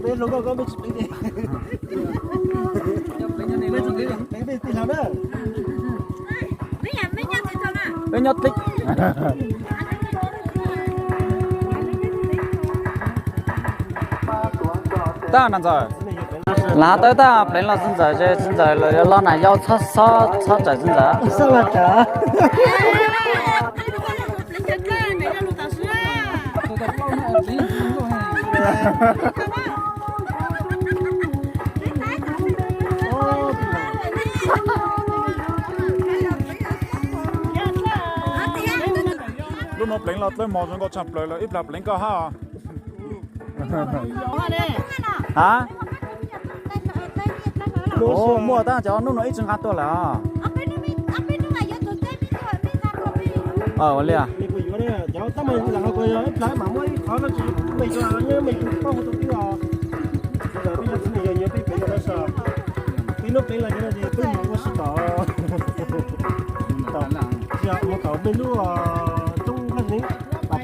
Peb hluas nkauj koj mej tsis pleev li. Peb tsis pleev li, peb tij laug na. Peb nyob deb. Tag na ntxawm. Lav tawb tag pleev los txiv ntxawm ces txiv ntxawm los yuav los na yau txhob txhob txawm txiv ntxawm. Lub no pleev los dawb mos zoo nkauj tshaj plaws lawm, ib plag pleev koj hab. Ha? Muaj tab cov nub no ib tsi nqa tuaj lawm. Ua li. Peb nub pleev los peb mus ua si tom, mus tom mej lub tub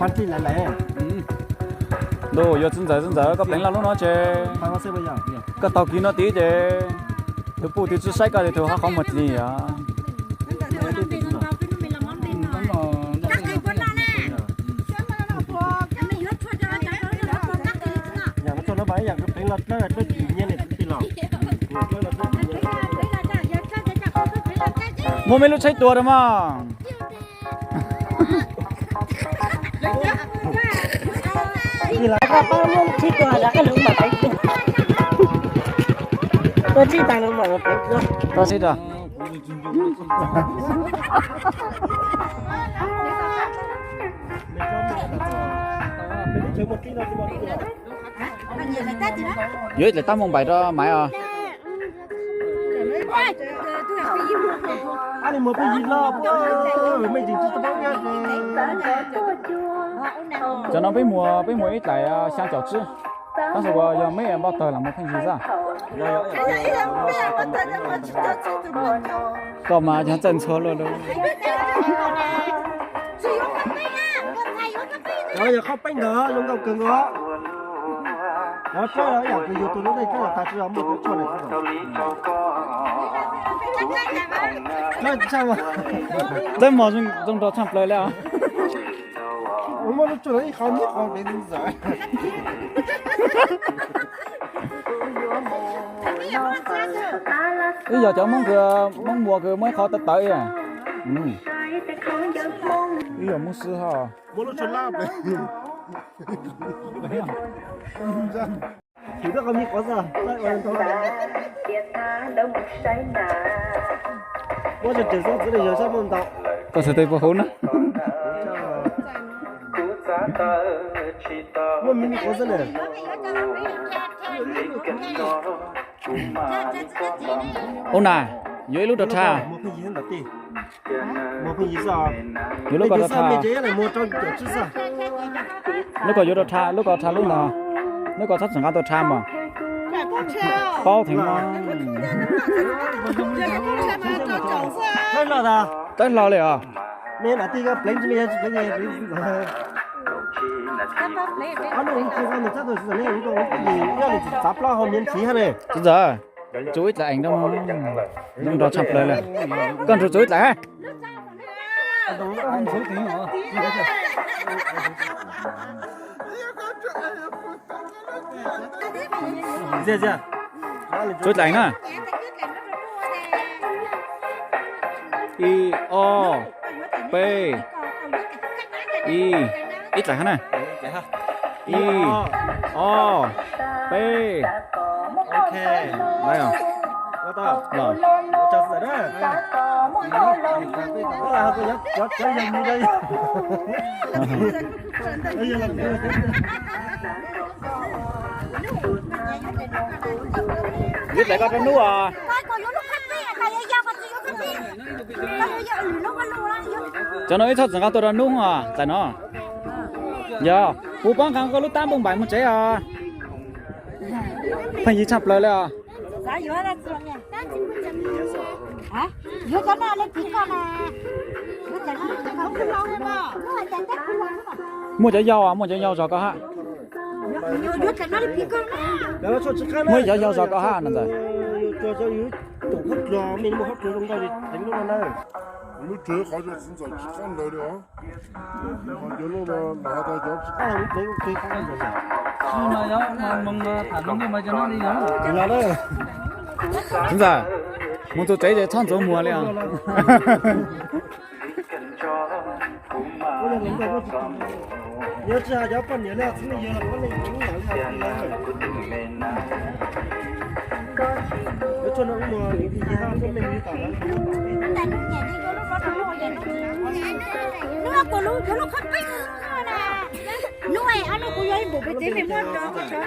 Phaj Ntij lawv lawm. Ntuj, yuav txiv ntxawm, txiv ntxawm koj pleev los lub no ces koj taug kis no tid ces tus puj tus tswv saib koj ces tus ho qhov muag tis os. Muaj mej lub tsheb tua rau mog. Tua tsis tas no mas tua tsis tas. Yuav ib dlaim tab moos npaim rau Maiv os. Cov no peb muag, peb muag ib dlaim xyaa caum tsib. Tab sis uas yog meb npau taws lam muag pheej yig xwb. Koj mas yog txawj ntxhua luaj luaj. Yog qhov peeb ntawd zoo nkauj kawg nkaus. Yog tsaib yam kws yug tus lub neej tsaib los tag tsis yog muaj tus tshuaj na. Txawj mos zoo nraug tshaj plaws li os. Muaj lub tshuaj ib qho ib qho dev ntxawm. Ib yog cov Hmoob kws, Hmoob Muas kws muaj ib qho tawv tawv ib yam. Ib yog Hmoob Xwb hos. Koj txhais tes puas huv na? Muaj me me qhuav xwb na. Ub na, yuav ib lub rau Rhaj. Yuav lub ko rau Rhaj. Lub ko yuav rau Rhaj, lub ko Rhaj lub no. Lub ko txhob txwm nqa tuaj Rhaj mas. Paub theem no. Tawb hlo li os. Txiv ntxawm, tsum ib dlaim eev rau, zoo nraug tshaj plaws li. Koj nrug tsum ib dlaim. Tsum ib dlaim na. Ib, ob, peb, ib, ib dlaim hab na. Ib, ob, peb. Yuav dlaim koj rau Nub os. Cov no ib txhob txwm nqa tuaj rau Nub os, dlaim no. Yog, kuv pab nqa koj lub tab npauj npaim mus tsev os. Pheej yig tshaj plaws li os. Muaj cov yau, muaj cov yau zog koj hab. Muab yog yog zos koj hab no ntxawm. Lub tsev qhov tsis txiv ntxawm tsis qab ntawd li os. Cov no los has tas cov tsis qab li. Ntxawm, mus tus tsev ces txhob ntxuav muag li os. Yog tsis has cov poj niam li txiv neej yawg los poj niam li. Hnub no kuv lub, kuv lub qhov peb na. Hnub no kuv yuav ib npum peb tsev me muab rau koj tso.